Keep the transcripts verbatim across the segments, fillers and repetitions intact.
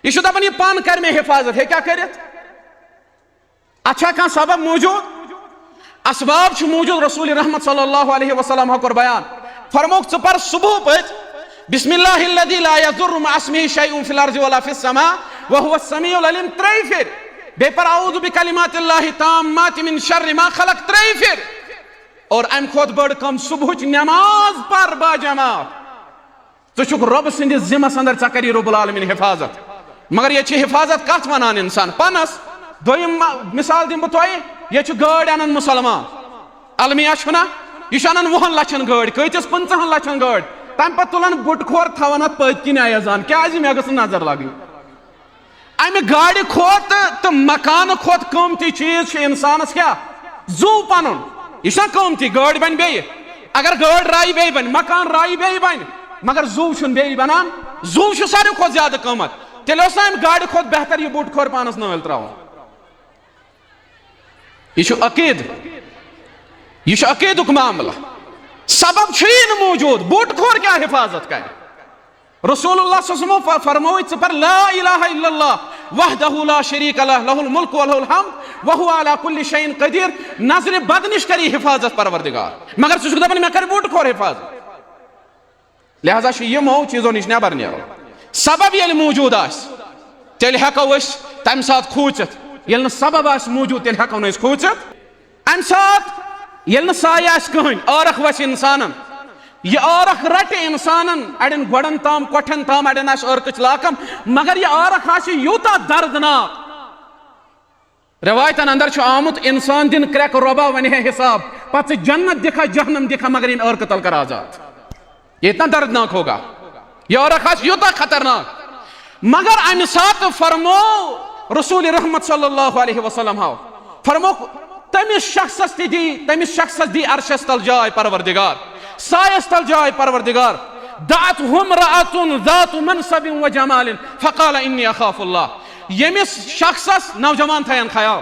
یہِ چھُ دَپان، یہِ پَن کَرِ مےٚ حِفاظت۔ ہے، کیٛاہ کٔرِتھ؟ اَتھ چھا کانٛہہ سبب موٗجوٗد؟ اسباب چھِ موٗجوٗد۔ رسول رحمت صلی اللہ علیہ وسلم کوٚر بیان، فرمووُکھ، ژٕ پَر صُبحُک پٔتۍ، بسم اللہ الذی لا یضر مع اسمہ شیء فی الارض ولا فی السماء وہو السمیع العلیم، ترٛیٚیہِ پھِرِ۔ بیٚیہِ پَر اعوذ بکلمات اللہ التامات من شر ما خلق، ترٛیٚیہِ پھِرِ۔ اور اَمہِ کھۄتہٕ بٔڑ کٲم، صُبحٕچ نٮ۪ماز پَر باجماعت۔ ژٕ چھُکھ رۄب سٕنٛدِس ذِمَس اندر، ژےٚ کَری رب العالمین حفاظت۔ مگر ییٚتہِ چھِ حفاظت کَتھ وَنان اِنسان؟ پانَس۔ دوٚیِم مَ-، مِثال دِمہٕ بہٕ تۄہہِ، ییٚتہِ چھُ گٲڑۍ اَنان مُسلمان، المیہ چھُنہ، یہِ چھُ اَنان وُہَن لَچھَن گٲڑۍ، کۭتِس؟ پٕنٛژٕہَن لَچھَن گٲڑۍ۔ تَمہِ پَتہٕ تُلان بُٹہٕ کھور، تھاوان اَتھ پٔتۍ کِنۍ ایازان، کیٛازِ؟ مےٚ گٔژھ نہٕ نظر لَگٕنۍ۔ اَمہِ گاڑِ کھۄتہٕ تہٕ مکانہٕ کھۄتہٕ قۭمتی چیٖز چھُ اِنسانَس کیٛاہ؟ زُو پَنُن۔ یہِ چھُنہ قۭمتی؟ گٲڑۍ بَنہِ بیٚیہِ، اگر گٲڑۍ رایہِ بیٚیہِ بَنہِ، مکان رایہِ بیٚیہِ بَنہِ، مگر زُو چھُنہٕ بیٚیہِ بَنان۔ زُو چھُ ساروی کھۄتہٕ زیادٕ قۭمَتھ۔ تیٚلہِ اوس نہ اَمہِ گاڑِ کھۄتہٕ بہتر یہِ بُٹہٕ کھور پانَس نٲلۍ ترٛاوُن؟ یہِ چھُ عقیٖدٕ، یہِ چھُ عقیٖدُک معاملہٕ۔ سبب چھُیی نہٕ موٗجوٗد، بُٹہٕ کھور کیٛاہ حفاظت کَرِ؟ رسول اللہ صلی اللہ علیہ وسلم ف-، فرمووُے، ژٕ پَر لا الہ الا اللہ وحدہ لا شریک لہ، لہ الملک و لہ الحمد و هو علی کل شیء قدیر۔ نظرِ بد نِش کَری حفاظت پروردگار، مگر ژٕ چھُکھ دَپان، مےٚ کَرِ بُٹہٕ کھور حفاظت۔ لہذا چھُ یِمو چیٖزو نِش نٮ۪بر نیرُن۔ سبب ییٚلہِ موٗجوٗد آسہِ، تیٚلہِ ہٮ۪کو أسۍ تَمہِ ساتہٕ کھوٗژِتھ۔ ییٚلہِ نہٕ سبب آسہِ موٗجوٗد، تیٚلہِ ہٮ۪کو نہٕ أسۍ کھوٗژِتھ۔ اَمہِ ساتہٕ ییٚلہِ نہٕ سایہِ آسہِ کٕہٕنۍ، ٲرَکھ وَسہِ اِنسانَن، یہِ ٲرَکھ رَٹہِ اِنسانَن اَڑٮ۪ن گۄڈَن تام، کۄٹھٮ۪ن تام، اَڑٮ۪ن آسہِ ٲرکٕچ لاکَم، مگر یہِ ٲرَکھ آسہِ یوٗتاہ دردناک۔ رٮ۪وایتَن اندر چھُ آمُت، اِنسان دِن کرٛٮ۪کہٕ، رۄبا وَنہِ ہے حِساب، پَتہٕ ژٕ جنت دِکھا، جہنم دِکھا، مگر یِن ٲرکہٕ تَل کر آزاد۔ یہ اتنا دردناک ہوگا۔ یہِ ٲرَکھ آسہِ یوٗتاہ خطرناک۔ مگر اَمہِ ساتہٕ فرمو رسول رحمت صلی اللہ علیہ وسلم ہاو، فرمو، تٔمِس شخصس تہِ دی، تٔمِس شخصس دی عرشس تل جاے پروردگار، سایس تل جاے پروردگار۔ دعته امرأة ذات منصب وجمال فقال إني أخاف الله۔ ییٚمِس شخصس، نوجوان تھاین خیال،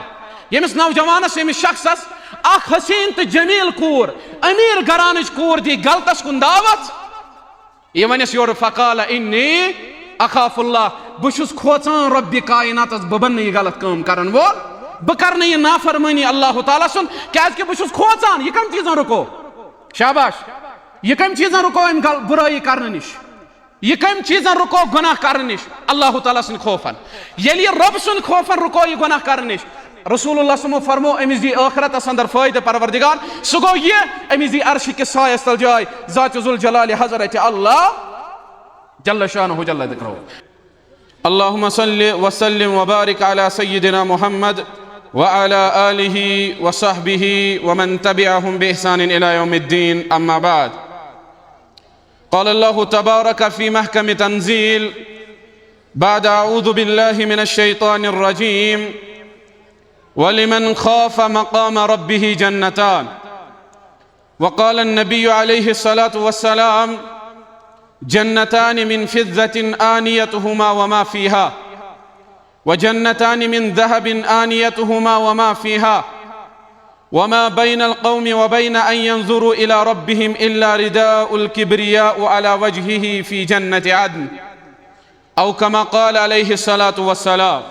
ییٚمِس نوجوانس، ییٚمِس شخصس اکھ حسین تہٕ جمیل کوٗر، امیر گرانٕچ کوٗر دی غلطس کُن دعوت، یہِ ونٮ۪س یورٕ، فقال إني أخاف الله، بہٕ چھُس کھوژان رۄبِ کایناتس، بہٕ بنہٕ نہٕ یہِ غلط کٲم کرن وول، بہٕ کرٕ نہٕ یہِ نافرمٲنی اللہ تعالیٰ سُنٛد، کیازِ کہِ بہٕ چھُس کھوژان۔ یہِ کم چیٖزن رُکو؟ شاباش۔ یہِ کم چیٖزن رُکو أمۍ غل-، بُرٲیی کرنہٕ نِش؟ یہِ کم چیٖزن رُکو گۄناہ کرنہٕ نِش؟ اللہ تعالیٰ سٕنٛدِ خوفن۔ ییٚلہِ یہِ رۄب سُنٛد خوفن رُکو یہِ گۄناہ کرنہٕ نِش، رسول اللہ صلی اللہ علیہ وسلمو فرمو، أمِس دی ٲخرتس اندر فٲیدٕ پروردگار، سُہ گوٚو یہِ، أمِس دی عرشہِ کِس سایس تل جاے ذات ذوالجلال حضرت اللہ جل شانہ جل ذکرہ۔ اللهم صل وسلم وبارك على سيدنا محمد وعلى آله وصحبه ومن تبعهم بإحسان إلى يوم الدين، أما بعد۔ قال الله تبارك في محكم تنزيل بعد أعوذ بالله من الشيطان الرجيم: ولمن خاف مقام ربه جنتان. وقال النبي عليه الصلاة والسلام: جنتان من فضة آنيتهما وما فيها، وجنتان من ذهب آنيتهما وما فيها، وما بين القوم وبين أن ينظروا إلى ربهم إلا رداء الكبرياء على وجهه في جنة عدن. أو كما قال عليه الصلاة والسلام.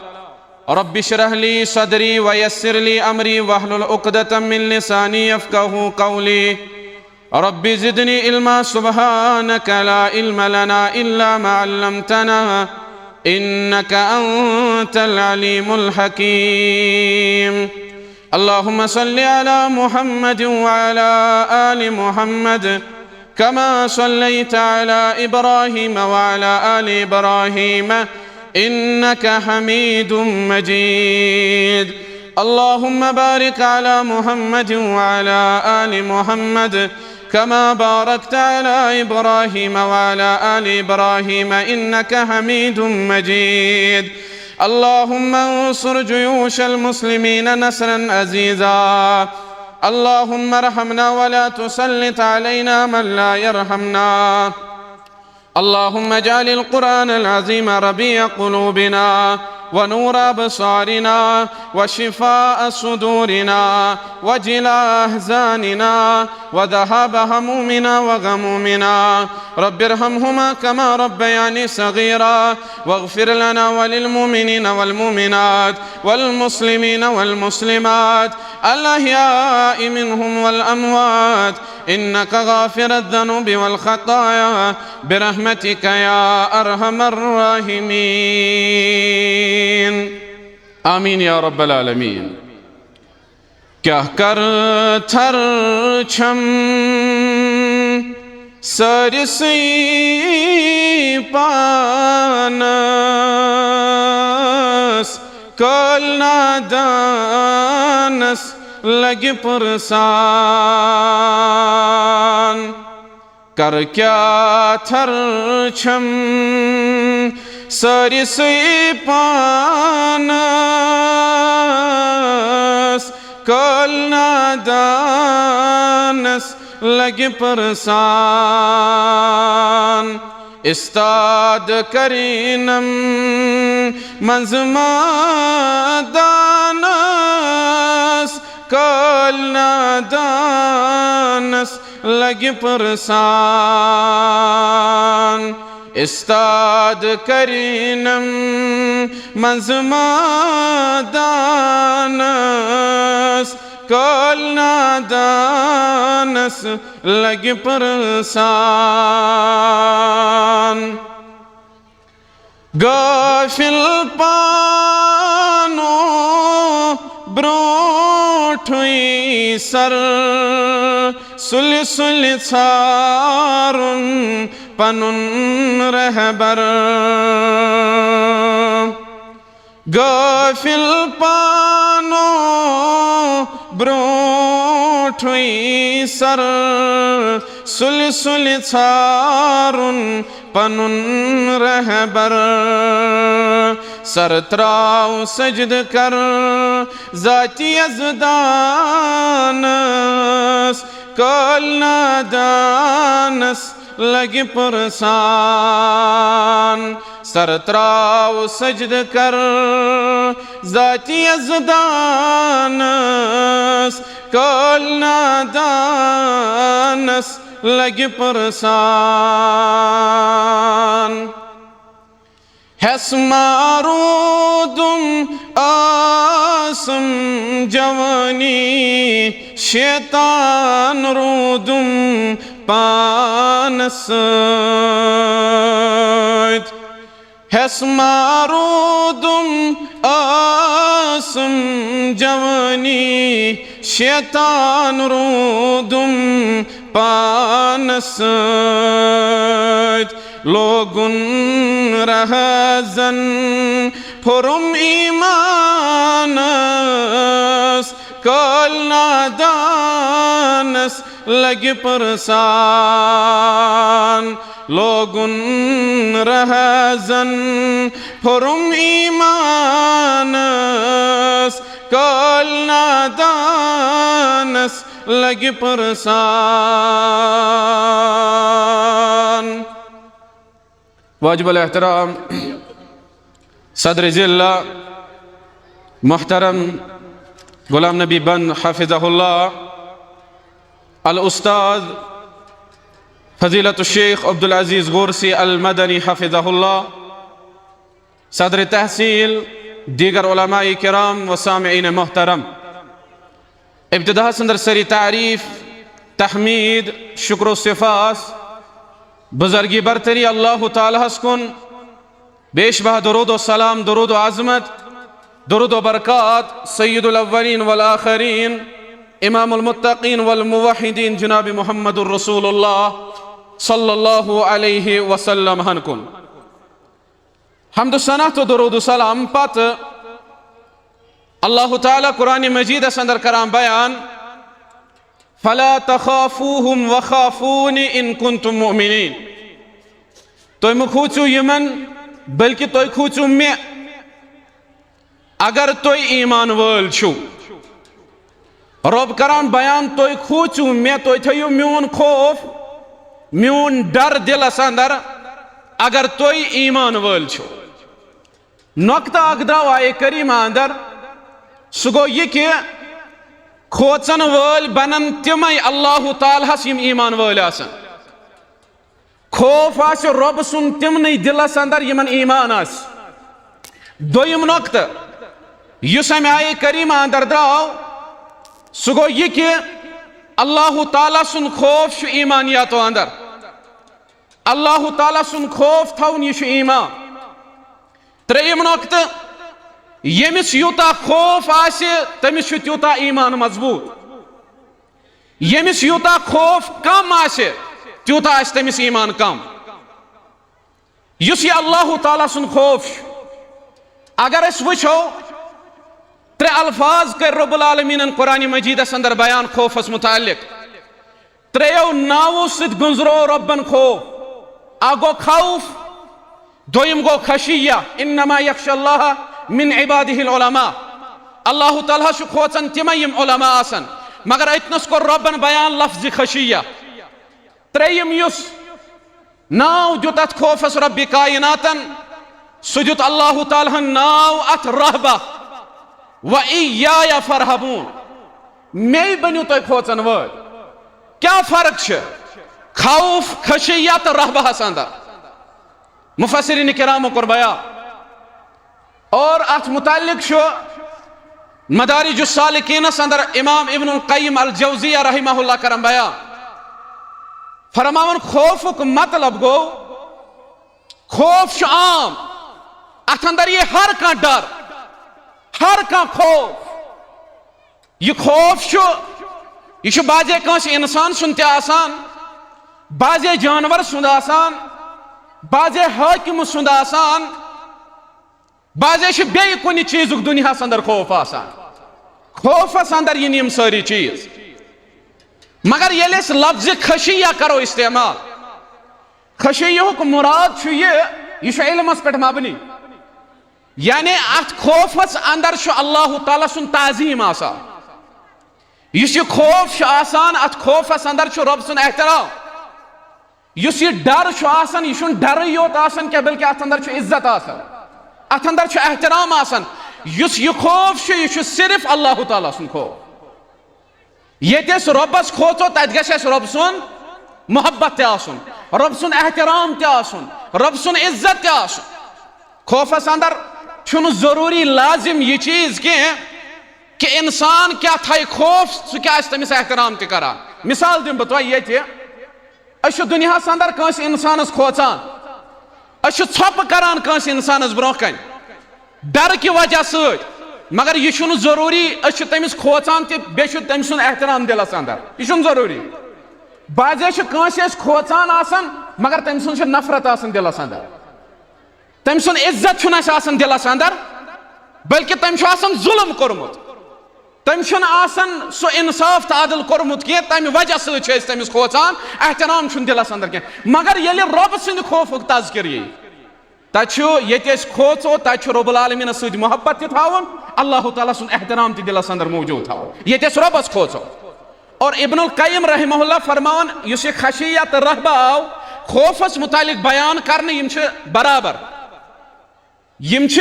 رب اشرح لي صدري ويسر لي أمري واحلل عقدة من لساني يفقهوا قولي. رب زدني علما، سبحانك لا علم لنا إلا ما علمتنا إنك أنت العليم الحكيم. اللهم صل على محمد وعلى آل محمد كما صليت على إبراهيم وعلى آل إبراهيم إنك حميد مجيد. اللهم بارك على محمد وعلى آل محمد كما باركت على إبراهيم وعلى آل إبراهيم إنك حميد مجيد. اللهم انصر جيوش المسلمين نصرا عزيزا. اللهم ارحمنا ولا تسلط علينا من لا يرحمنا. اللهم اجعل القرآن العظيم ربيع قلوبنا ونور أبصارنا وشفاء صدورنا وجلاء أحزاننا وذهاب همومنا وغمومنا. رب ارحمهما كما ربياني صغيرا، واغفر لنا وللمؤمنين والمؤمنات والمسلمين والمسلمات الأحياء منهم والأموات، إنك غافر الذنوب والخطايا، برحمتك يا أرحم الراحمين. آمين يا رب العالمين. کیٛاہ کر تھر چھم سٲرسٕے پانس، کٲلۍ نادانس لگہِ پرسان۔ کر کیٛاہ تھر چھم سٲرسٕے پانس، کٲلۍ نادانس لگہِ پرسان۔ استاد کرینم منٛز ما دانس، کٲلۍ نادانس لگہِ پرسان۔ استاد کرینم منٛز ما دانس، کٲلۍ نادانس لگہِ پرسان۔ غافل پانو برونٹھٕے سر، سُلہِ سُلہِ ژھارُن پنُن رہبر۔ غافل پانو برونٹھٕے سر، سُلہِ سُلہِ ژھارُن پنُن رہبر۔ سر تراو سجدٕ کر ذاتِ یزدانس، کٲلۍ نادانس لگہِ پرسان۔ سر تراو سجدٕ کر ذاتِ یزدانس، کٲلۍ نادانس لگہِ پرسان۔ ہٮ۪س ما روٗدُم ٲسٕم جوٲنی، شیطان روٗدُم پانس سۭتۍ۔ ہٮ۪س ما روٗدُم ٲسٕم جوٲنی، شیطان روٗدُم پانس سۭتۍ۔ لوگُن رہزن پھوٚرُم ایمانس، کٲلۍ نادانس لگہِ پرسان۔ لوگُن رہزن پھوٚرُم ایمانس، کٲلۍ نادانس لگہِ پرسان۔ واجب الاحترام صدر ضلع محترم غلام نبی بند حفظہ اللہ، الاستاذ فضیلت الشیخ عبدالعزیز غورسی المدنی حفظہ اللہ، صدر تحصیل، دیگر علماء کرام و سامعین محترم، ابتداہس اندر سری تعریف، تحمید، شکر و سپاس بزرگی برتری اللہ تعالیٰ ہس کن، بیش بہا درود و سلام، درود و عظمت، درود و برکات سید الاولین والآخرین، امام المتقین والموحدین جناب محمد الرسول اللہ صلی اللہ علیہ وسلم ہن کن۔ حمد و ثنا تو درود و سلام پتہٕ اللہ تعالیٰ قرآن مجیدس اندر کران بیان، فلا تخافوهم وخافون ان کنتم مؤمنین۔ تُہۍ مہٕ کھوٗژِو یِمن، بلکہِ تُہۍ کھوٗژِو مےٚ، اگر تُہۍ ایمان وٲلۍ چھِو۔ رۄب کران بیان، تُہۍ کھوٗژِو مےٚ، تُہۍ تھٲیِو میون خوف، میون ڈر دِلس اندر، اگر تُہۍ ایمان وٲلۍ چھِو۔ نۄقطہٕ اکھ درٛاو آیہِ کریمہ اندر، سُہ گوٚو یہِ کہِ کھوژن وٲلۍ بنن تِمے اللہ تعالیٰ ہس یِم ایمان وٲلۍ آسن۔ خوف آسہِ رۄب سُنٛد تِمنٕے دِلس اندر یِمن ایمان آسہِ۔ دوٚیِم نۄقطہٕ یُس امہِ آیہِ کریمہ اندر درٛاو، سُہ گوٚو یہِ کہِ اللہ تعالیٰ سُنٛد خوف چھُ ایمانیاتو اندر۔ اللہ تعالیٰ سُنٛد خوف تھاوُن، یہِ چھُ ایمان۔ ترٛیٚیِم نۄقطہٕ، ییٚمِس یوٗتاہ خوف آسہِ، تٔمِس چھُ تیوٗتاہ ایمان مضبوٗط۔ ییٚمِس یوٗتاہ خوف کم آسہِ، تیوٗتاہ آسہِ تٔمِس ایمان کم۔ یُس یہِ اللہ تعالیٰ سُنٛد خوف چھُ، اگر أسۍ وٕچھو، ترٛےٚ الفاظ کٔرۍ رب العالمیٖنن قرآن مجیدس اندر بیان خوفس متعلق۔ ترٛیٚیو ناوو سۭتۍ گُنٛزرو رۄبن خوف۔ اکھ گوٚو خوف، دوٚیِم گوٚو خشیہ، انما یخشی اللہ من عبادہ العلماء۔ اللہ تعالیٰ چھُ کھوژان تِمے یِم علماء آسن۔ مگر أتنس کوٚر رۄبن بیان لفظ خشیہ۔ ترٛیٚیِم یُس ناو دیُت اتھ خوفس رب کائناتن، سُہ دیُت اللہ تعالیٰ ہن ناو اتھ رہبہ، و ایای فرہبون، مے بٔنِو تُہۍ کھوژن وٲلۍ۔ کیٛاہ فرق چھِ خوف، خشیہ تہٕ رہبہس اندر؟ مفسرین کرامو کوٚر بیان۔ اور اتھ متعلق چھُ مدارج السالکینس اندر امام ابن القیم الجوزیہ رحمہ اللہ کران بیان، فرماوان، خوفُک مطلب گوٚو، خوف چھُ عام، اتھ اندر یہِ ہر کانٛہہ ڈر، ہر کانٛہہ خوف۔ یہِ خوف چھُ، یہِ چھُ بعضے کٲنٛسہِ انسان سُنٛد تہِ آسان، بعضے جانور سُنٛد آسان، بعضے حٲکِم سُنٛد آسان، بعضے چھُ بیٚیہِ کُنہِ چیٖزُک دُنیاہس اندر خوف آسان۔ خوفس اندر یِن یِم سٲری چیٖز۔ مگر ییٚلہِ أسۍ لفظ خشیہ کرو استعمال، خشیہُک مراد چھُ یہِ، یہِ چھُ علمس پٮ۪ٹھ مبنی۔ یعنی اتھ خوفس اندر چھُ اللہ تعالیٰ سُنٛد تعظیم آسان۔ یُس یہِ خوف چھُ آسان، اتھ خوفس اندر چھُ رۄب سُنٛد احترام۔ یُس یہِ ڈر چھُ آسان، یہِ چھُنہٕ ڈرٕے یوت آسان کینٛہہ، بلکہِ اتھ اندر چھُ عزت آسان، اتھ اندر چھُ احترام آسان۔ یُس یہِ خوف چھُ، یہِ چھُ صرف اللہ تعالیٰ سُنٛد خوف۔ ییٚتہِ أسۍ رۄبس کھوژو، تتہِ گژھِ اَسہِ رۄب سُنٛد محبت تہِ آسُن، رۄب سُنٛد احترام تہِ آسُن، رۄب سُنٛد عزت تہِ آسُن۔ خوفس اندر چھُنہٕ ضروٗری لازم یہِ چیٖز کینٛہہ کہِ انسان کیٛاہ تھایہِ خوف، سُہ کیٛاہ آسہِ تٔمِس احترام تہِ کران۔ مثال دِمہٕ بہٕ تۄہہِ ییٚتہِ، أسۍ چھِ دُنیاہس اندر کٲنٛسہِ انسانس کھوژان، أسۍ چھِ ژھۄپہٕ کران کٲنٛسہِ انسانس برونٛہہ کنہِ، ڈر کہِ وجہ سۭتۍ۔ مگر یہِ چھُنہٕ ضروٗری أسۍ چھِ تٔمِس کھوژان تہِ بیٚیہِ چھُ تٔمۍ سُنٛد احترام دِلس اندر، یہِ چھُنہٕ ضروٗری۔ بعضے چھِ کٲنٛسہِ أسۍ کھوژان آسان، مگر تٔمۍ سٕنٛز چھِ نفرت آسان دِلس اندر، تٔمۍ سُنٛد عزت چھُنہٕ اَسہِ آسان دِلس اندر، بلکہِ تٔمۍ چھُ آسان ظُلم کوٚرمُت۔ تٔمۍ چھُنہٕ آسان سُہ انصاف تہٕ عدل کوٚرمُت کینٛہہ، تمہِ وجہ سۭتۍ چھِ أسۍ تٔمِس کھوژان، احترام چھُنہٕ دِلس اندر کینٛہہ۔ مگر ییٚلہِ رۄب سٕنٛدِ خوفُک تذکر یی، تتہِ چھُ، ییٚتہِ أسۍ کھوژو، تتہِ چھُ رب العالمینس سۭتۍ محبت تہِ تھاوُن، اللہ تعالیٰ سُنٛد احترام تہِ دِلس اندر موجود تھاوُن۔ ییٚتہِ أسۍ رۄبس کھوژو۔ اور ابن القیم رحمہ اللہ فرماوان، یُس یہِ خشیہ تہٕ رہبہ آو خوفس متعلق بیان کرنہٕ، یِم چھِ برابر۔ یِم چھِ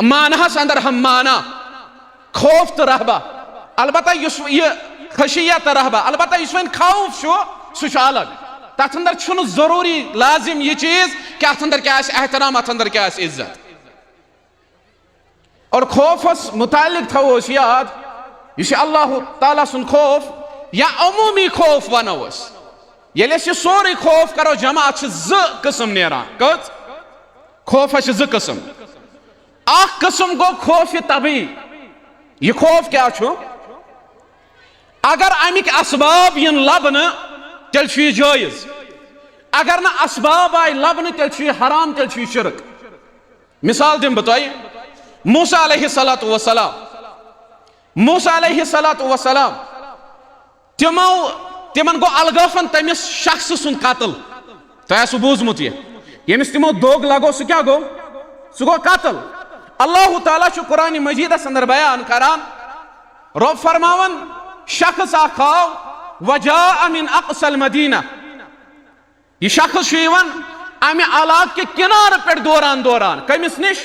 معناہس اندر ہم معنی، خوف تہٕ رہبہ۔ البتہ یُس یہِ خشیہ تہٕ رہبہ، البتہ یُس وۄنۍ خوف چھُ، سُہ چھُ الگ۔ تتھ اندر چھُنہٕ ضروٗری لازم یہِ چیٖز کہِ اتھ اندر کیٛاہ آسہِ احترام، اتھ اندر کیٛاہ آسہِ عزت۔ اور خوفس متعلق تھاوو أسۍ یاد، یُس یہِ اللہ تعالیٰ سُنٛد خوف یا عموٗمی خوف ونو أسۍ، ییٚلہِ أسۍ یہِ سورُے خوف کرو جمع، اتھ چھِ زٕ قٕسم نیران۔ کٔژ؟ خوفس چھِ زٕ قٕسم۔ اکھ قٕسم گوٚو خوف طبعی۔ یہِ خوف کیٛاہ چھُ؟ اگر امِکۍ اسباب یِن لبنہٕ، تیٚلہِ چھُ یہِ جٲیز۔ اگر نہٕ اسباب آے لبنہٕ، تیٚلہِ چھُ یہِ حرام، تیٚلہِ چھُ یہِ شرک۔ مثال دِمہٕ بہٕ تۄہہِ، موسیٰ علیہ الصلوۃ والسلام، موسیٰ علیہ الصلوۃ والسلام، تِمو، تِمن گوٚو الگٲفن تٔمِس شخصہٕ سُنٛد قتل۔ تۄہہِ آسوٕ بوٗزمُت یہِ، ییٚمِس تِمو دوٚگ لگوو، سُہ کیٛاہ گوٚو؟ سُہ گوٚو قتل۔ اللہ تعالیٰ چھُ قرآن مجیدس اندر بیان کران، رۄب فرماوان، شخص اکھ آو، وجاء من اقصى المدینہ، یہِ شخص چھُ یِوان امہِ علاقہٕ کہِ کنارٕ پٮ۪ٹھ دوران دوران۔ کٔمِس نِش؟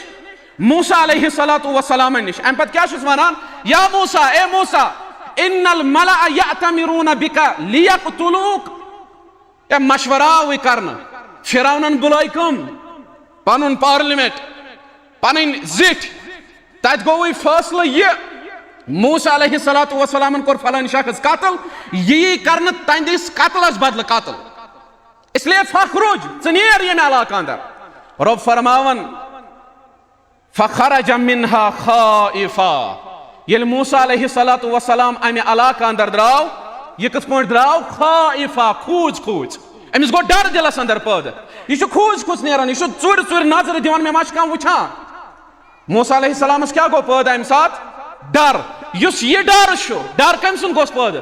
موسیٰ علیہ الصلوۃ والسلام نِش۔ اَمہِ پتہٕ کیٛاہ چھُس وَنان؟ یا موسیٰ، اے موسیٰ، ان الملأ یأتمرون بک لیقتلوک۔ اے مشورٕ آوٕے کرنہٕ، فرعونن بُلٲے کٕم؟ پنُن پارلیمنٹ، پنٕنۍ زِٹھۍ۔ تتہِ گوٚوٕے فٲصلہٕ یہِ، موسیٰ علیہ الصلوۃ والسلامن کوٚر فلٲنۍ شخص قتل، یہِ یی کرنہٕ تہنٛدِس قتلس بدلہٕ قتل۔ اس لیے فخرج، ژٕ نیر ییٚمہِ علاقہٕ اندر۔ رۄب فرماوان، فخرج منها خائفا۔ ییٚلہِ موسیٰ علیہ الصلوۃ والسلام امہِ علاقہٕ اندر درٛاو، یہِ کِتھ پٲٹھۍ درٛاو؟ خائفا، کھوٗژ کھوٗژ۔ أمِس گوٚو ڈر دِلس اندر پٲدٕ۔ یہِ چھُ کھوٗژ کھوٗژ نیران، یہِ چھُ ژوٗرِ ژوٗرِ نظرِ دِوان، مےٚ ما چھُ کانٛہہ وٕچھان۔ موسیٰ علیہ السلامس کیٛاہ گوٚو پٲدٕ امہِ ساتہٕ؟ ڈر۔ یُس یہِ ڈر چھُ، ڈر کٔمۍ سُنٛد گوٚس پٲدٕ؟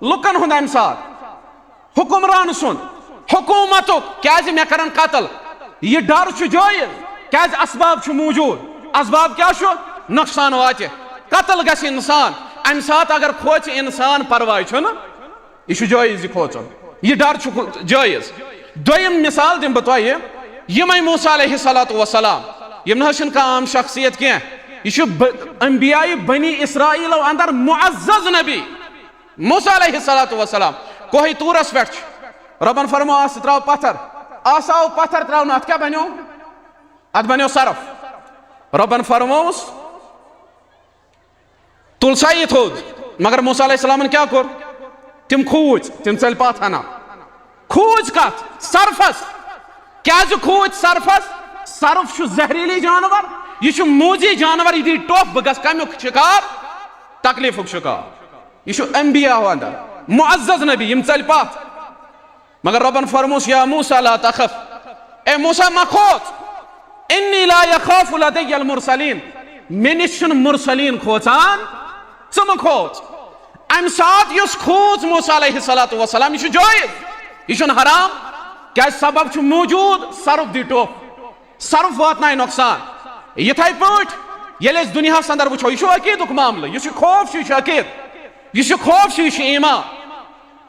لُکن ہُنٛد امہِ ساتہٕ۔ حکمران سُنٛد، حکومتُک، کیازِ مےٚ کرن قتل۔ یہِ ڈر چھُ جٲیز، کیازِ اسباب چھُ موجود۔ اسباب کیٛاہ چھُ؟ نۄقصان واتہِ، قتل گژھِ انسان۔ امہِ ساتہٕ اگر کھوژِ انسان، پرواے چھُنہٕ، یہِ چھُ جٲیز یہِ کھوژُن، یہِ ڈر چھُ جٲیز۔ دوٚیِم مثال دِمہٕ بہٕ تۄہہِ، یِمے موسیٰ علیہ الصلوۃ والسلام، یِم نہ حظ چھِنہٕ کانٛہہ عام شخصیت کینٛہہ، یہِ چھُ ب-، انبیاء بنی اسرائیلو اندر معزز نبی۔ موسیٰ علیہ الصلوۃ والسلام کوہ طورس پٮ۪ٹھ چھُ۔ رۄبن فرموو، آس ترٛاو پتھر۔ آسا آو پتھر ترٛاونہٕ، اتھ کیٛاہ بنیو؟ اتھ بنیو صرف۔ رۄبن فرمووُس، تُل سا یہِ تھوٚد۔ مگر موسیٰ علیہ السلامن کیٛاہ کوٚر؟ تِم کھوٗژ، تِم ژٔلۍ پتھ ہنا۔ کھوٗژ کتھ؟ صرفس۔ کیٛازِ کھوٗژ صرفس؟ صرف چھُ زہریٖلی جانور، یہِ چھُ موٗزی جانور، یہِ دی ٹوٚپھ، بہٕ گژھٕ کمیُک شکار؟ تکلیفُک شکار۔ یہِ چھُ انبیاء ہُنٛد معزز نبی، یِم ژٔلۍ پتھ۔ مگر رۄبن فرمووُس، یا موسیٰ لا تخف، اے موسیٰ مہ کھوژ، انی لا یخاف لدی المرسلین، مےٚ نِش چھُنہٕ مرسلین کھوژان، ژٕ مہ کھوژ۔ امہِ ساتہٕ یُس کھوژ موسیٰ علیہ الصلوۃ والسلام، یہِ چھُ جٲیز، یہِ چھُنہٕ حرام، کیازِ سبب چھُ موجود، صرف دی ٹوٚپھ۔ صرف واتنایہِ نۄقصان۔ یِتھے پٲٹھۍ ییٚلہِ أسۍ دُنیاہس اندر وٕچھو، یہِ چھُ عقیٖدُک معاملہٕ، یُس یہِ خوف چھُ، یہِ چھُ عقیٖد، یُس یہِ خوف چھُ، یہِ چھُ ایمان۔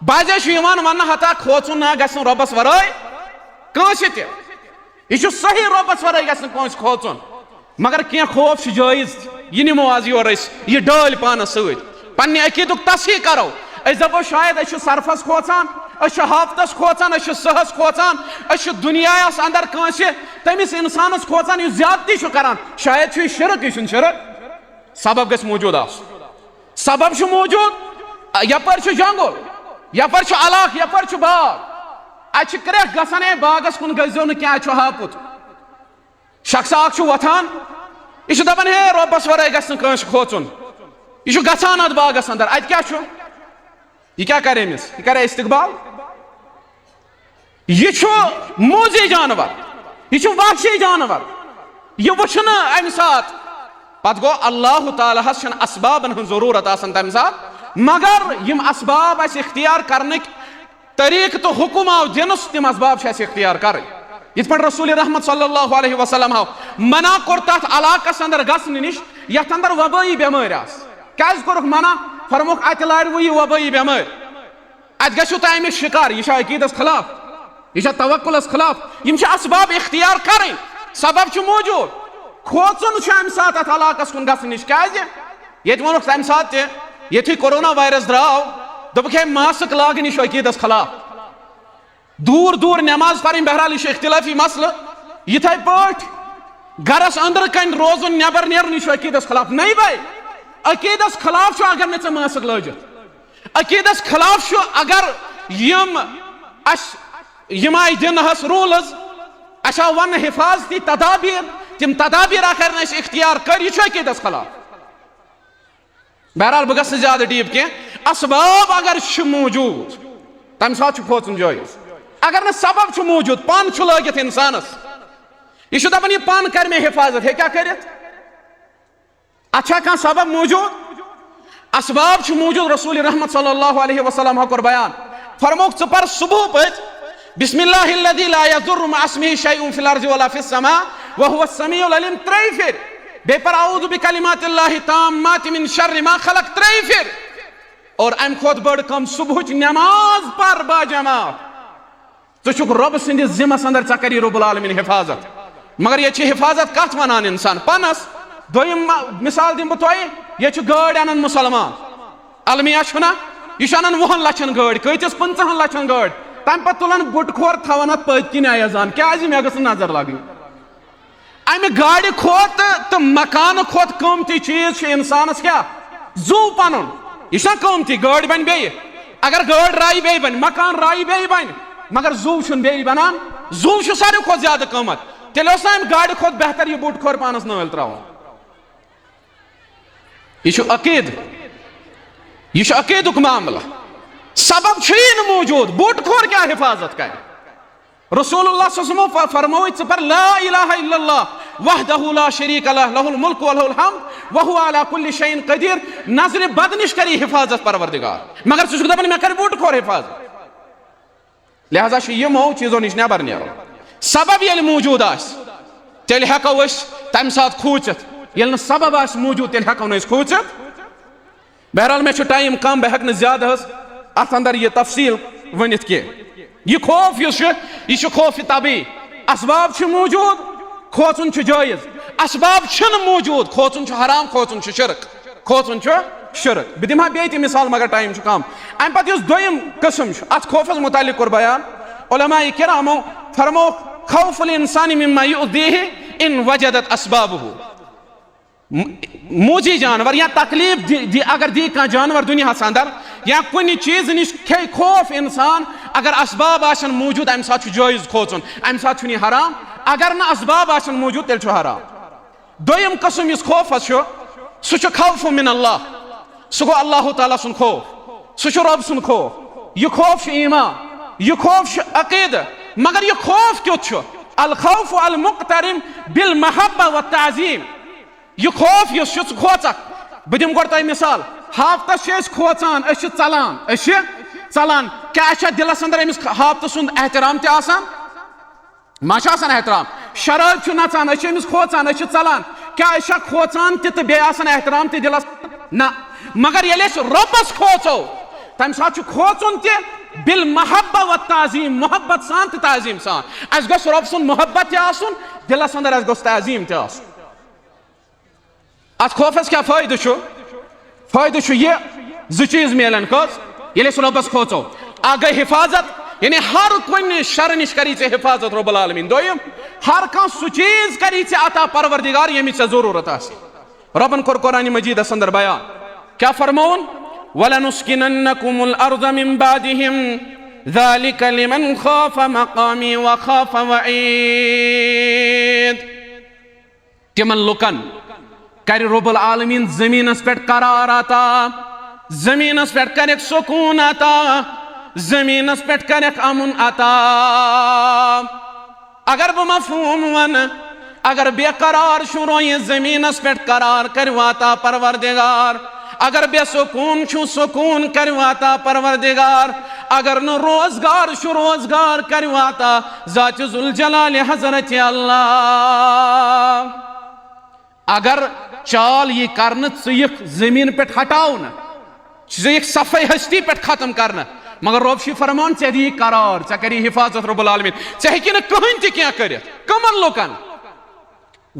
بعضے چھُ یِوان وننہٕ، ہتا کھوژُن نہ گژھِ نہٕ رۄبس ورٲے کٲنٛسہِ تہِ، یہِ چھُ صحیح، رۄبس ورٲے گژھِ نہٕ کٲنٛسہِ کھوژُن۔ مگر کینٛہہ خوف چھِ جٲیز، یہِ نِمو از یورٕ أسۍ، یہِ ڈٲلۍ پانس سۭتۍ۔ پننہِ عقیدُک تصحیح کرو۔ أسۍ دپو شاید أسۍ چھِ صرفس کھوژان، أسۍ چھِ ہافتس کھوژان، أسۍ چھِ سٕہس کھوژان، أسۍ چھِ دُنیاہس اندر کٲنٛسہِ تٔمِس انسانس کھوژان یُس زیادتی چھُ کران۔ شاید چھُ یہِ شرک، یہِ چھُنہٕ شرک۔ سبب گژھِ موجود آسُن۔ سبب چھُ موجود، یپٲرۍ چھُ جنگل، یپٲرۍ چھُ علاقہٕ، یپٲرۍ چھُ باغ۔ اتہِ چھِ کرٛیکھ گژھان، ہے باغس کُن گٔژھۍزیو نہٕ کینٛہہ، اتہِ چھُ ہاپُت۔ شخص اکھ چھُ وۄتھان، یہِ چھُ دپان، ہے رۄبس ورٲے گژھِ نہٕ کٲنٛسہِ کھوژُن۔ یہِ چھُ گژھان اتھ باغس اندر، اتہِ کیٛاہ چھُ؟ یہِ کیٛاہ کرِ أمِس؟ یہِ کرِ استقبال؟ یہِ چھُ موزی جانور، یہِ چھُ وحشی جانور، یہِ وٕچھنہٕ امہِ ساتہٕ۔ پتہٕ گوٚو، اللہ تعالیٰ ہس چھنہٕ اسبابن ہٕنٛز ضروٗرت آسان تمہِ ساتہٕ، مگر یِم اسباب اسہِ اختیار کرنٕکۍ طریقہٕ تہٕ حکم آو دِنس، تِم اسباب چھِ اسہِ اختیار کرٕنۍ۔ یِتھ پٲٹھۍ رسول رحمت صلی اللہ علیہ وسلم ہاو منع کوٚر تتھ علاقس اندر گژھنہٕ نِش یتھ اندر وبٲیی بٮ۪مٲرۍ آسہٕ۔ کیازِ کوٚرُکھ منع؟ فرمووُکھ، اتہِ لاروٕ یہِ وبٲیی بٮ۪مٲرۍ، اتہِ گژھِو تُہۍ امیُک شکار۔ یہِ چھا عقیدس خلاف؟ یہِ چھا توکلس خلاف؟ یِم چھِ اسباب اختیار کرٕنۍ، سبب چھُ موجود۔ کھوژُن چھُ امہِ ساتہٕ اتھ علاقس کُن گژھنہٕ نِش۔ کیازِ؟ ییٚتہِ ووٚنُکھ تمہِ ساتہٕ تہِ، یُتھُے کورونا وایرس درٛاو، دوٚپُکھ، ہے ماسک لاگٕنۍ، یہِ چھُ عقیدس خلاف۔ دوٗر دوٗر نماز پرٕنۍ، بہرحال یہِ چھُ اختلافی مسلہٕ۔ یِتھے پٲٹھۍ گرس أنٛدرٕ کنۍ روزُن، نٮ۪بر نیرُن، یہِ چھُ عقیدس خلاف۔ نٔے بھاے، عقیدس خلاف چھُ اگر نہٕ ژےٚ ماسک لٲجِتھ۔ عقیدس خلاف چھُ اگر یِم اسہِ، یِم آیہِ دِنہٕ حظ rules، اسہِ آو وننہٕ حفاظتی تدابیر، تِم تدابیر اگر نہٕ اسہِ اختیار کٔرۍ، یہِ چھُ عقیدس خلاف۔ بہرحال، بہٕ گژھٕ نہٕ زیادٕ deep کینٛہہ۔ اسباب اگر چھِ موجود، تمہِ ساتہٕ چھُ کھوژُن جٲیز۔ اگر نہٕ سبب چھُ موجود، پن چھُ لٲگِتھ انسانس، یہِ چھُ دپان، یہِ پن کرِ مےٚ حفاظت، ہے کیٛاہ کٔرِتھ؟ اتھ چھا کانٛہہ سبب موجود؟ اسباب چھِ موجود۔ رسول رحمت صلی اللہ علیہ وسلم ہا کوٚر بیان، فرمووُکھ، ژٕ پر صبح پٔتۍ، بسم اللہ الذی لا یضر مع اسمہ شیء فی الارض ولا فی السماء وہو السمیع العلیم، ترٛیٚیہِ پھِرِ۔ بیٚیہِ پر اعوذ بکلمات اللہ التامات من شر ما خلق ترٛیٚیہِ پھِرِ۔ اور امہِ کھۄتہٕ بٔڑ کٲم، صبحٕچ نماز پر باجماعت۔ ژٕ چھُکھ رۄب سٕنٛدِس ذمس اندر، ژےٚ کری رب العالمین حفاظت۔ مگر ییٚتہِ چھِ حفاظت کتھ ونان انسان؟ پنس۔ دوٚیِم ما-، مثال دِمہٕ بہٕ تۄہہِ، ییٚتہِ چھُ گٲڑۍ انان مسلمان، المیہ چھُنہ، یہِ چھُ انان وُہن لچھن گٲڑۍ، کۭتِس؟ پٕنٛژٕہن لچھن گٲڑۍ۔ تمہِ پتہٕ تُلان بُٹہٕ کھور، تھاوان اتھ پٔتۍ کِنۍ ایزان، کیازِ؟ مےٚ گٔژھ نہٕ نظر لگٕنۍ۔ امہِ گاڑِ کھۄتہٕ تہٕ مکانہٕ کھۄتہٕ قۭمتی چیٖز چھُ انسانس کیٛاہ؟ زُو پنُن۔ یہِ چھُنہ قۭمتی؟ گٲڑۍ بنہِ بیٚیہِ، اگر گٲڑۍ رایہِ بیٚیہِ بنہِ، مکان رایہِ بیٚیہِ بنہِ، مگر زُو چھُنہٕ بیٚیہِ بنان۔ زُو چھُ ساروی کھۄتہٕ زیادٕ قۭمتھ۔ تیٚلہِ اوس نہ امہِ گاڑِ کھۄتہٕ بہتر یہِ بُٹہٕ کھور پانس نٲلۍ تراوُن؟ یہِ چھُ عقیٖدٕ، یہِ چھُ عقیٖدُک معاملہٕ۔ سبب چھُیی نہٕ موجود، بُٹہٕ کھور کیٛاہ حفاظت کرِ؟ رسول اللہ صلی اللہ علیہ وسلم ف-، فرمووُے، ژٕ پر لا الہ الا اللہ وحدہ لا شریک لہ، لہ الملک و لہ الحمد و هو علی کل شیء قدیر۔ نظرِ بد نِش کری حفاظت پروردگار، مگر ژٕ چھُکھ دپان مےٚ کرِ بُٹہٕ کھور حفاظت۔ لہذا چھُ یِمو چیٖزو نِش نٮ۪بر نیرُن۔ سبب ییٚلہِ موجود آسہِ، تیٚلہِ ہٮ۪کو أسۍ تمہِ ساتہٕ کھوٗژِتھ۔ ییٚلہِ نہٕ سبب آسہِ موجود، تیٚلہِ ہٮ۪کو نہٕ أسۍ کھوٗژِتھ۔ بہرحال، مےٚ چھُ ٹایم کم، بہٕ ہٮ۪کہٕ نہٕ زیادٕ حظ اتھ اندر یہِ تفصیل ؤنِتھ کینٛہہ۔ یہِ خوف یُس چھُ، یہِ چھُ خوف طبیعی۔ اسباب چھِ موجود، کھوژُن چھُ جٲیز۔ اسباب چھِنہٕ موجود، کھوژُن چھُ حرام، کھوژُن چھُ شرک، کھوژُن چھُ شرک۔ بہٕ دِمہٕ ہا بیٚیہِ تہِ مثال، مگر ٹایم چھُ کم۔ امہِ پتہٕ یُس دوٚیِم قٕسم چھُ، اتھ خوفس متعلق کوٚر بیان علماء کرامو، فرمووُکھ، خوف الانسان مما یؤذیہ ان وجدت اسبابہ۔ م-، موذی جانور یا تکلیف دی، دی، اگر دی کانٛہہ جانور دُنیاہس اندر یا کُنہِ چیٖزٕ نِش کھیٚیہِ خوف انسان، اگر اسباب آسن موجود، امہِ ساتہٕ چھُ جٲیز کھوژُن، امہِ ساتہٕ چھُنہٕ یہِ حرام۔ اگر نہٕ اسباب آسن موجود، تیٚلہِ چھُ حرام۔ دوٚیِم قٕسم یُس خوفس چھُ، سُہ چھُ خوف من اللہ، سُہ گوٚو اللہ تعالیٰ سُنٛد خوف، سُہ چھُ رۄب سُنٛد خوف۔ یہِ خوف چھُ ایمان، یہِ خوف چھُ عقیدٕ۔ مگر یہِ خوف کیُتھ چھُ؟ الخوف المقترن بالمحبہ والتعظیم۔ یہِ خوف یُس چھُ، ژٕ کھوژکھ۔ بہٕ دِمہٕ گۄڈٕ تۄہہِ مثال۔ ہافتس چھِ أسۍ کھوژان، أسۍ چھِ ژلان، أسۍ چھِ ژلان۔ کیٛاہ اَسہِ چھا دِلس اندر أمِس ہافتہٕ سُنٛد احترام تہِ آسان؟ ما چھُ آسان احترام؟ شرٲبۍ چھُ نژان، أسۍ چھِ أمِس کھوژان، أسۍ چھِ ژلان۔ کیٛاہ أسۍ چھا کھوژان تہِ تہٕ بیٚیہِ آسان احترام تہِ دِلس؟ نہ۔ مگر ییٚلہِ أسۍ رۄبس کھوژو، تمہِ ساتہٕ چھُ کھوژُن تہِ بالمحبہ والتعظیم، محبت سان تہٕ تعظیم سان۔ اَسہِ گوٚژھ رۄب سُنٛد محبت تہِ آسُن، دِلس اندر اَسہِ گوٚژھ تعظیم تہِ آسُن۔ اتھ خوفس کیٛاہ فٲیدٕ چھُ؟ فٲیدٕ چھُ یہِ، زٕ چیٖز میلن۔ کٔژ؟ ییٚلہِ أسۍ رۄبس کھوژو، اکھ گٔے حفاظت، یعنی ہر کُنہِ شرٕ نِش کری ژےٚ حفاظت رب العالمین۔ دوٚیِم، ہر کانٛہہ سُہ چیٖز کری ژےٚ عطا پروردگار، ییٚمِچ ژےٚ ضروٗرت آسہِ۔ رۄبن کوٚر قرآن مجیدس اندر بیان، کیٛاہ فرمووُن؟ وَلَنُسْكِنَنَّكُمُ الْأَرْضَ مِنْ بَعْدِهِمْ ذَلِكَ لِمَنْ خَافَ مَقَامِي وَخَافَ وَعِيدِ۔ تِمن لُکن کرِ رب العالمین زمینس پٮ۪ٹھ قرار عطا، زمینس پٮ۪ٹھ کرٮ۪کھ سکوٗن عطا، زمینس پٮ۪ٹھ کرٮ۪کھ امُن عطا۔ اگر بہٕ مفہوم ونہٕ، اگر بے قرار چھُ رویہِ زمینس پٮ۪ٹھ، قرار کرِ عطا پروردگار۔ اگر بے سکوٗن چھُ، سکوٗن کرِ عطا پروردگار۔ اگر نہٕ روزگار چھُ، روزگار کرِ عطا ذات ذوالجلال حضرت اللہ۔ اگر چال یی کرنہٕ، ژٕ یِکھ زمین پٮ۪ٹھ ہٹاونہٕ، ژٕ یِکھ صفحہ ہستی پٮ۪ٹھ ختم کرنہٕ، مگر رۄب چھُے فرمان، ژےٚ دِیہِ قرار، ژےٚ کری حفاظت رب العالمین، ژےٚ ہیٚکہِ نہٕ کٕہٕنۍ تہِ کینٛہہ کٔرِتھ۔ کمن لُکن؟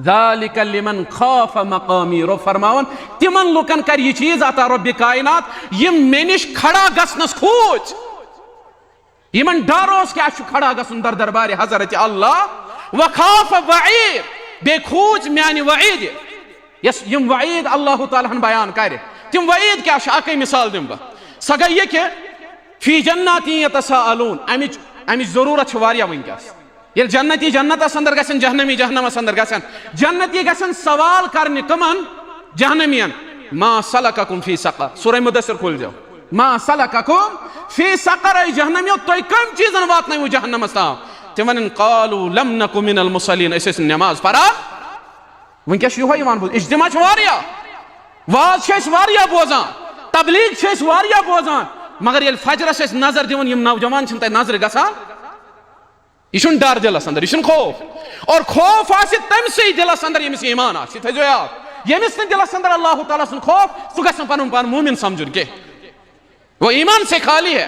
ذَلِكَ لِمَنْ خَافَ مَقَامِي۔ رۄب فرماوان، تِمن لُکن کر یہِ چیٖز عطا رۄبِ کائنات، یِم مےٚ نِش کھڑا گژھنس کھوٗژ۔ یِمن ڈر اوس کہِ اَسہِ چھُ کھڑا گژھُن در دربارِ حضرت اللہ۔ وخاف وعید، بیٚیہِ کھوٗژ میانہِ وعیدِ۔ یۄس یِم وعید اللہ تعالیٰ ہن بیان کرِ، تِم وعید کیٛاہ چھِ؟ اکٕے مثال دِمہٕ بہٕ۔ سۄ گٔے یہِ کہِ فی جنات یتساءلون، امِچ، امِچ ضروٗرت چھِ واریاہ وٕنکیٚس۔ ییٚلہِ جنتی جنتس اندر گژھن، جہنمی جہنمس اندر گژھن، جنتی گژھن سوال کرنہِ کمن؟ جہنمین۔ ما سلککم فی سقر؟ سورہ مدثر کھول دیو۔ ما سلککم فی سقر، اے جہنمیو، تۄہہِ کم چیٖزن واتنٲوٕ جہنمس تام؟ تِم ونن، قالوا لم نک من المصلین، أسۍ ٲسۍ نہٕ نماز پران۔ وٕنکیٚس چھُ یِہوٚے یِوان بوزنہٕ، اجتماع چھُ واریاہ، واز چھِ أسۍ واریاہ بوزان، تبلیغ چھِ أسۍ واریاہ بوزان، مگر ییٚلہِ فجرس أسۍ نظر دِوان، یِم نوجوان چھِنہٕ تَتہِ نظرِ گژھان۔ یہِ چھُنہٕ ڈر دِلس اندر، یہِ چھُنہٕ خوف۔ اور خوف آسہِ تٔمۍ سٕے دِلس اندر، ییٚمِس ایمان آسہِ۔ یہِ تھٲیزیو یاد، ییٚمِس نہٕ دِلس اندر اللہ تعالیٰ سُنٛد خوف، سُہ گژھِ نہٕ پنُن پان مومن سمجھُن کینٛہہ۔ وہ ایمان سے خالی ہے۔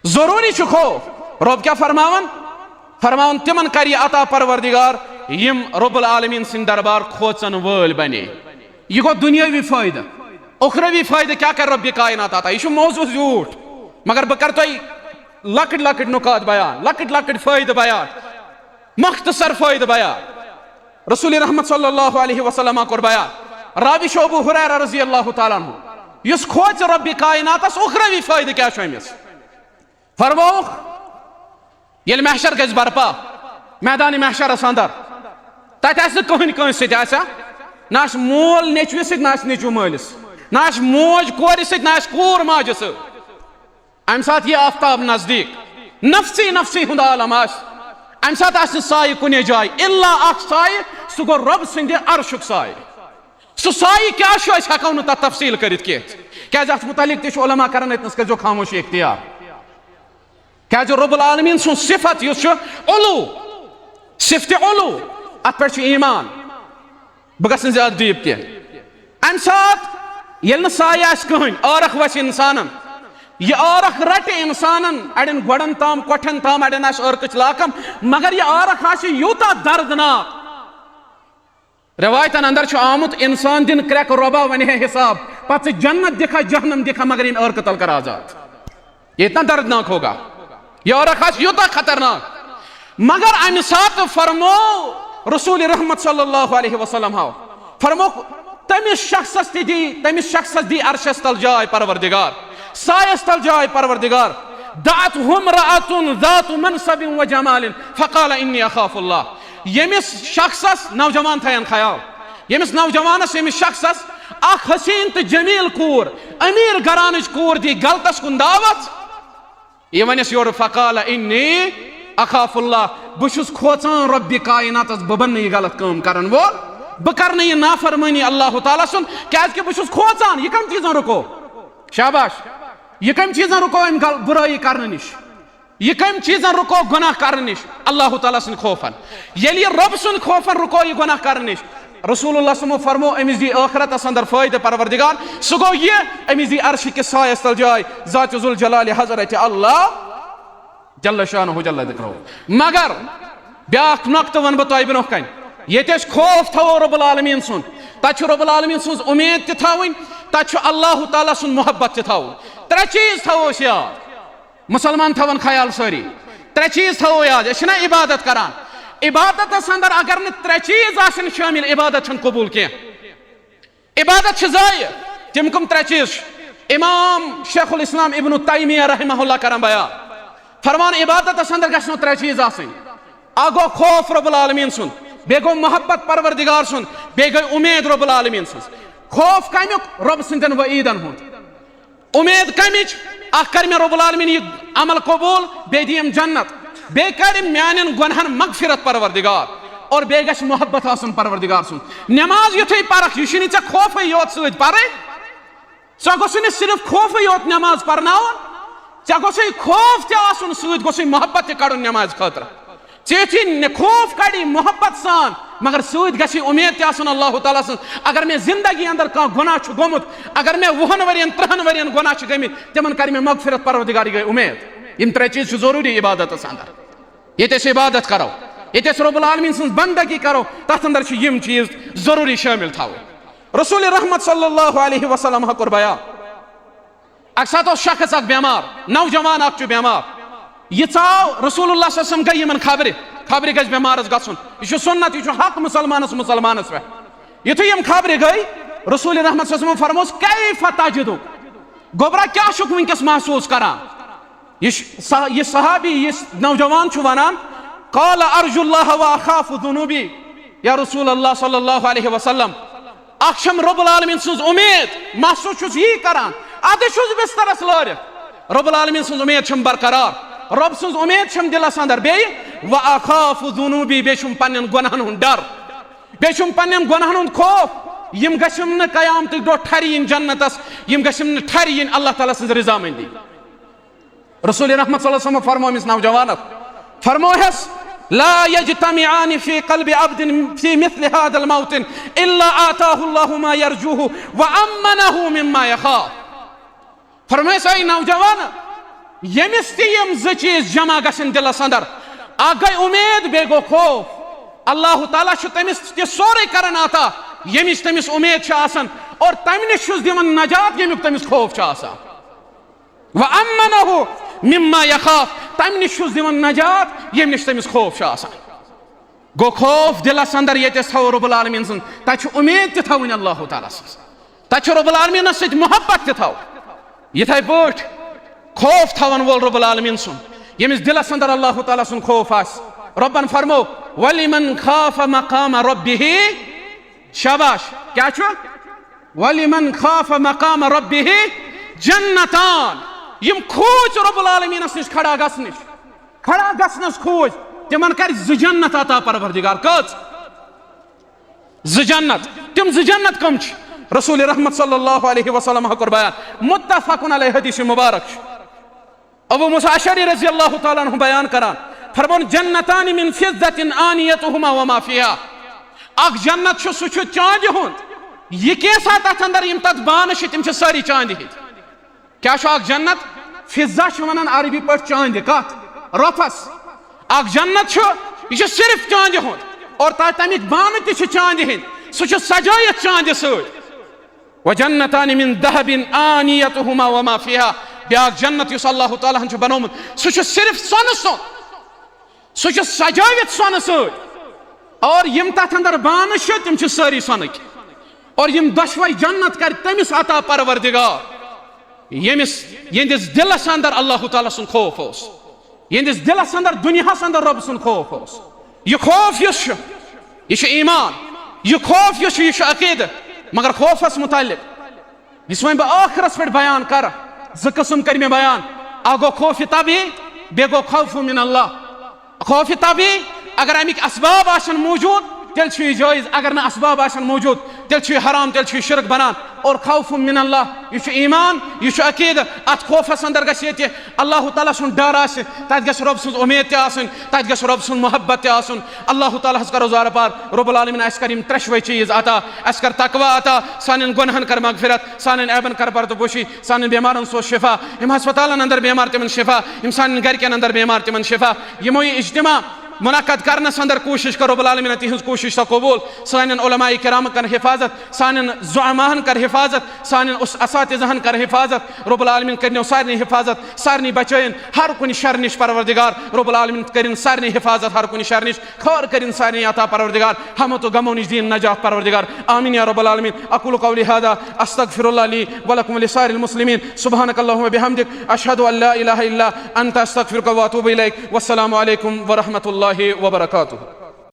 ضروٗری چھُ خوف۔ رۄب کیٛاہ فرماوان؟ فرماوان، تِمن کر یہِ عطا پروردگار، یِم رب العالمین سٕنٛدِ دربار کھوژن وٲلۍ بنے۔ یہِ گوٚو دُنیٲوی فٲیدٕ۔ اُخروی فٲیدٕ کیٛاہ کرِ رب کائنات عطا؟ یہِ چھُ موضوع زیوٗٹھ، مگر بہٕ کرٕ تۄہہِ لۄکٕٹۍ لۄکٕٹۍ نُکات بیان، لۄکٕٹۍ لۄکٕٹۍ فٲیدٕ بیان، مختصر فٲیدٕ بیان۔ رسول رحمت صلی اللہ علیہ وسلم کوٚر بیان، راوی چھُ ابو ہریرہ رضی اللہ تعالیٰ عنہ، یُس کھوژِ رب کائناتس، اُخروی فٲیدٕ کیٛاہ چھُ أمِس؟ فرمووُکھ، ییٚلہِ محشر گژھِ برپا، میدان محشرس اندر، تتہِ آسہِ نہٕ کٕہٕنۍ کٲنٛسہِ سۭتۍ، آسہِ ہا؟ نہ آسہِ مول نیٚچوِس سۭتۍ، نہ آسہِ نیٚچو مٲلِس، نہ آسہِ موج کورِ سۭتۍ، نہ آسہِ کوٗر ماجہِ سۭتۍ۔ امہِ ساتہٕ یی آفتاب نزدیٖک، نفسی نفسی ہُنٛد عالم آسہِ۔ امہِ ساتہٕ آسہِ نہٕ سایہِ کُنے جایہِ، الا اکھ سایہِ، سُہ گوٚو رۄب سٕنٛدِ عرشُک سایہِ۔ سُہ سایہِ کیٛاہ چھُ، أسۍ ہٮ۪کو نہٕ تتھ تفصیٖل کٔرِتھ کینٛہہ، کیٛازِ اتھ متعلق تہِ چھُ علماء کران أتنس کٔرۍزیو خاموشی اختیار۔ کیٛازِ رب العالمین سُنٛد صفت یُس چھُ علو، صفت علو، اتھ پٮ۪ٹھ چھُ ایمان۔ بہٕ گژھٕ نہٕ زیادٕ deep کینٛہہ۔ امہِ ساتہٕ ییٚلہِ نہٕ سایہِ آسہِ کٕہٕنۍ، عٲرق وسہِ انسانن، یہِ عٲرق رٹہِ انسانن، اڑٮ۪ن گۄڈن تام، کۄٹھٮ۪ن تام، اڑٮ۪ن آسہِ عٲرقٕچ لاکم، مگر یہِ عٲرق آسہِ یوٗتاہ دردناک۔ روایتن اندر چھُ آمُت، انسان دِن کرٛٮ۪کہٕ، رۄبا وۄنۍ ہے حساب، پتہٕ ژٕ جنت دِکھا جہنم دِکھا، مگر یِن عٲرقہٕ تل کر آزاد۔ یہ اتنا دردناک ہوگا، یہ عورت خاص یوتاہ خطرناک۔ مگر امہِ ساتہٕ فرمو رسول رحمت صلی اللہ علیہ وسلم ہاو، فرمو، تمس شخصس تہِ دی، تمس شخصس دی عرشس تل جاے پروردگار، سایس تل جاے پروردگار۔ دعته امرأة ذات منصب وجمال فقال إني أخاف الله۔ ییٚمِس شخصس، نوجوان تھاین خیال، ییٚمِس نوجوانس، ییٚمِس شخصس اکھ حسین تہٕ جمیل کوٗر، امیر گرانٕچ کوٗر دی غلطس کُن دعوت، یہِ ونٮ۪س یورٕ، فقال إني أخاف الله، بہٕ چھُس کھوژان رۄبِ کائناتس، بہٕ بنہٕ نہٕ یہِ غلط کٲم کرن وول، بہٕ کرٕ نہٕ یہِ نافرمٲنی اللہ تعالیٰ سُنٛد، کیازِ کہِ بہٕ چھُس کھوژان۔ یہِ کم چیٖزن رُکو؟ شاباش۔ یہِ کم چیٖزن رُکو أمۍ غل-، بُرٲیی کرنہٕ نِش؟ یہِ کم چیٖزن رُکو گۄناہ کرنہٕ نِش؟ اللہ تعالیٰ سٕنٛدِ خوفن۔ ییٚلہِ یہِ رۄب سُنٛد خوفن رُکو یہِ گۄناہ کرنہٕ نِش، رسول اللہ صلی اللہ علیہ وسلمو فرمو، أمِس دی ٲخرتس اندر فٲیدٕ پروردگار، سُہ گوٚو یہِ، أمِس دی عرشہِ کِس سایس تل جاے ذات ذوالجلال حضرت اللہ جل شانہ جل ذکرہ۔ مگر بیاکھ نۄقطہٕ ونہٕ بہٕ تۄہہِ برونٛہہ کنہِ، ییٚتہِ أسۍ خوف تھاوو رب العالمین سُنٛد، تتہِ چھُ رب العالمین سٕنٛز اُمید تہِ تھاوٕنۍ، تتہِ چھُ اللہ تعالیٰ سُنٛد محبت تہِ تھاوُن۔ ترٛےٚ چیٖز تھاوو أسۍ یاد۔ مسلمان تھاوان خیال سٲری، ترٛےٚ چیٖز تھاوو یاد۔ أسۍ چھِنہ عبادت کران، عبادتس اندر اگر نہٕ ترٛےٚ چیٖز آسن شٲمِل، عبادت چھنہٕ قبوٗل کینٛہہ۔ عبادت چھِ ضایع۔ تِم کم ترٛےٚ چیٖز چھِ؟ امام شیخ الاسلام ابن تیمیہ رحمہ اللہ کران بیان، فرمان، عبادتس اندر گژھنو ترٛےٚ چیٖز آسٕنۍ۔ اکھ گوٚو خوف رب العالمین سُنٛد، بیٚیہِ گوٚو محبت پروردگار سُنٛد، بیٚیہِ گٔے اُمید رب العالمین سٕنٛز۔ خوف کمیُک؟ رب سٕنٛدٮ۪ن وعیدن ہُنٛد۔ اُمید کمِچ؟ اکھ کر مےٚ رب العالمین یہِ عمل قبوٗل، بیٚیہِ دِیم جنت، بیٚیہِ کر میانٮ۪ن گۄنہن مغفرت پروردگار، اور بیٚیہِ گژھِ محبت آسُن پروردگار سُنٛد۔ نماز یُتھُے پرکھ، یہِ چھُنہٕ ژےٚ خوفٕے یوت سۭتۍ پرٕنۍ، ژےٚ گوٚژھُے نہٕ صرف خوفٕے یوت نماز پرناوُن، ژےٚ گوٚژھُے خوف تہِ آسُن سۭتۍ، گوٚژھُے محبت تہِ کڑُن نمازِ خٲطرٕ۔ ژےٚ یُتھُے نہٕ خوف کڑی محبت سان، مگر سۭتۍ گژھی اُمید تہِ آسُن اللہ تعالیٰ سٕنٛز۔ اگر مےٚ زندگی اندر کانٛہہ گۄناہ چھُ گوٚمُت، اگر مےٚ وُہن ؤرین، ترٕٛہن ؤرین گۄناہ چھِ گٔمٕتۍ، تِمن کرِ مےٚ مغفرت پروردگار، یہِ گٔے اُمید۔ یِم ترٛےٚ چیٖز چھِ ضروٗری عبادتس اندر۔ ییٚتہِ أسۍ عبادت کرو، ییٚتہِ أسۍ رب العالمین سٕنٛز بندگی کرو، تتھ اندر چھِ یِم چیٖز ضروٗری شٲمِل تھاوٕنۍ۔ رسول رحمت صلی اللہ علیہ وسلم کوٚر بیان، اکہِ ساتہٕ اوس شخص اکھ بٮ۪مار، نوجوان اکھ چھُ بٮ۪مار۔ یہِ ژاو رسول اللہ صلی اللہ علیہ وسلم، گٔے یِمن خبرِ، خبرِ گژھِ بٮ۪مارس گژھُن۔ یہِ چھُ سُنت، یہِ چھُ حق مسلمانس، مسلمانس پٮ۪ٹھ۔ یُتھُے یِم خبرِ گٔے، رسول رحمت صلی اللہ علیہ وسلم فرموس، کیف تجدک؟ گوٚبرا، کیٛاہ چھُکھ وٕنکیٚس محسوٗس کران؟ یہِ چھُ صح-، یہِ صحابی، یہِ نوجوان چھُ ونان، قال ارجو اللہ و اخاف ذنوبی۔ یا رسول اللہ صلی اللہ علیہ وسلم، اکھ چھم رب العالمین سٕنٛز اُمید، محسوٗس چھُس یی کران، ادٕ چھُس بسترس لٲرِتھ۔ رب العالمین سٕنٛز اُمید چھم برقرار، رب سٕنٛز اُمید چھم دلس اندر۔ بیٚیہِ، و اخاف ذنوبی، بیٚیہِ چھُم پننٮ۪ن گۄناہن ہُنٛد ڈر، بیٚیہِ چھُم پننٮ۪ن گۄناہن ہُنٛد خوف۔ یِم گژھم نہٕ قیامتٕکۍ دۄہ ٹھرِ یِنۍ جنتس، یِم گژھم نہٕ ٹھرِ یِنۍ اللہ تعالیٰ سٕنٛز رضامندی۔ رسول رحمت صلی اللہ علیہ وسلم فرمو أمِس نوجوانس، فرموہس، لا یجتمعان فی قلب عبد فی مثل هذا الموطن الا آتاه اللہ ما یرجوہ و امنہ مما یخاف۔ فرموہس، اے نوجوان، ییٚمِس تہِ یِم زٕ چیٖز جمع گژھن دلس اندر، اکھ گٔے امید، بیٚیہِ گوٚو خوف۔ اللہ تعالیٰ چھُ تٔمِس تہِ سورُے کران عطا، ییٚمِچ تٔمِس امید چھِ آسان، اور تَمہِ نِش چھُس دِوان نجات، ییٚمیُک تٔمِس خوف چھُ آسان۔ وَأَمَّنَهُ مِمَّا يَخَافُ، تَمہِ نِش چھُس دِوان نجات، ییٚمہِ نِش تٔمِس خوف چھُ آسان۔ گوٚو خوف دِلس اندر ییٚتٮ۪س تھاوو رب العالمین سٕنٛز، تتہِ چھُ امید تہِ تھاوٕنۍ اللہ تعالیٰ سٕنٛز، تتہِ چھُ رب العالمینس سۭتۍ محبت تہِ تھاوُن۔ یِتھے پٲٹھۍ خوف تھاون وول رب العالمین سُنٛد، ییٚمِس دِلس اندر اللہ تعالیٰ سُنٛد خوف آسہِ۔ رۄبن فرمو، وَلِمَنْ خَافَ مَقَامَ رَبِّهِ، شاباش، کیٛاہ چھُ؟ وَلِمَنْ خَافَ مَقَامَ رَبِّهِ جَنَّتَانِ۔ یِم کھوٗژ رب العالمینس نِش کھڑا گژھنٕچ، کھڑا گژھنس کھوٗژ، تِمن کرِ زٕ جنت عطا پروردگار۔ کٔژ؟ زٕ جنت۔ تِم زٕ جنت کم چھِ؟ رسول رحمت صلی اللہ علیہ وسلم کوٚر بیان، متفق علیہ حدیث مبارک چھُ۔ ابو موسیٰ اشعری رضی اللہ تعالیٰ عنہ بیان کران، فرمون، جنتان من فضة آنیتہما وما فیہا۔ اکھ جنت چھُ، سُہ چھُ چاندِ ہُنٛد، یہِ کینٛژھا تتھ اندر، یِم تتھ بانہٕ چھِ، تِم چھِ سٲری چاندِ ہٕنٛدۍ۔ کیٛاہ چھُ اکھ جنت؟ فضہ چھِ ونان عربی پٲٹھۍ چاندِ، کتھ؟ رۄپھس۔ اکھ جنت چھُ، یہِ چھُ صرف چاندِ ہُنٛد، اور تتھ تمیِکۍ بانہٕ تہِ چھِ چاندِ ہٕنٛدۍ، سُہ چھُ سجٲیِتھ چاندِ سۭتۍ۔ وجنتان من ذهب آنیتہما وما فیہا۔ بیاکھ جنت یُس اللہ تعالیٰ ہن چھُ بنومُت، سُہ چھُ صرف سۄنہٕ سُنٛد، سُہ چھُ سجٲوِتھ سۄنہٕ سۭتۍ، اور یِم تتھ اندر بانہٕ چھِ، تِم چھِ سٲری سۄنٕکۍ۔ اور یِم دۄشوے جنت کرِ تٔمِس عطا پروردگار، ییٚمِس، یِہنٛدِس دِلس اندر اللہ تعالیٰ سُنٛد خوف اوس، یِہنٛدِس دِلس اندر دُنیاہس اندر رۄب سُنٛد خوف اوس۔ یہِ خوف یُس چھُ، یہِ چھُ ایمان۔ یہِ خوف یُس چھُ، یہِ چھُ عقیدٕ۔ مگر خوفس متعلق یُس وۄنۍ بہٕ ٲخرس پٮ۪ٹھ بیان کرٕ، زٕ قٕسم کٔرۍ مےٚ بیان۔ اکھ گوٚو خوف طبعی، بیٚیہِ گوٚو خوف من اللہ۔ خوف طبعی، اگر امیِکۍ اسباب آسن موجود، تیٚلہِ چھُ یہِ جٲیز، اگر نہٕ اسباب آسن موجود، تیٚلہِ چھُ یہِ حرام، تیٚلہِ چھُ یہِ شرک بنان۔ اور خوف من اللہ، یہِ چھُ ایمان، یہِ چھُ عقیدٕ۔ اتھ خوفس اندر گژھِ ییٚتہِ اللہ تعالیٰ سُنٛد ڈر آسہِ، تتہِ گژھِ رۄب سٕنٛز امید تہِ آسٕنۍ، تتہِ گژھِ رۄب سُنٛد محبت تہِ آسُن۔ اللہ تعالیٰ ہس کرو زارٕ پار، رب العالمین اسہِ کر یِم ترٛٮ۪شوے چیٖز عطا، اسہِ کر تقوی عطا، سانٮ۪ن گۄنہن کر مغفرت، سانٮ۪ن عیبن کر پردٕ پوشی، سانٮ۪ن بٮ۪مارن سوز شفا، یِم ہسپتالن اندر بٮ۪مار تِمن شفا، یِم سانٮ۪ن گرِکٮ۪ن اندر بٮ۪مار تِمن شفا۔ یِمو یہِ اجتماع منعقد کرنس اندر کوٗشش کر رب العالمین تِہنٛز کوٗشش سۄ قبول، سانٮ۪ن علماء کرامن کر حفاظت، سانٮ۪ن زعماہن کر حفاظت، سانٮ۪ن اس-، اساتذہن کر حفاظت۔ رب العالمین کٔرِنو سارنٕے حفاظت، سارنٕے بچٲیِن ہر کُنہِ شر نِش پروردگار۔ رب العالمین کٔرِن سارنٕے حفاظت ہر کُنہِ شر نِش، خٲر کٔرِن سارنٕے عطا پروردگار، ہمت و غمو نِش دِیِن نجات پروردگار۔ آمین یا رب العالمین۔ اقول قولی هذا، استغفر الله لي ولكم ولسائر المسلمين۔ سبحانك اللهم وبحمدك، اشهد ان لا اله الا انت، استغفرك واتوب اليك۔ والسلام عليكم ورحمة الله وبركاته۔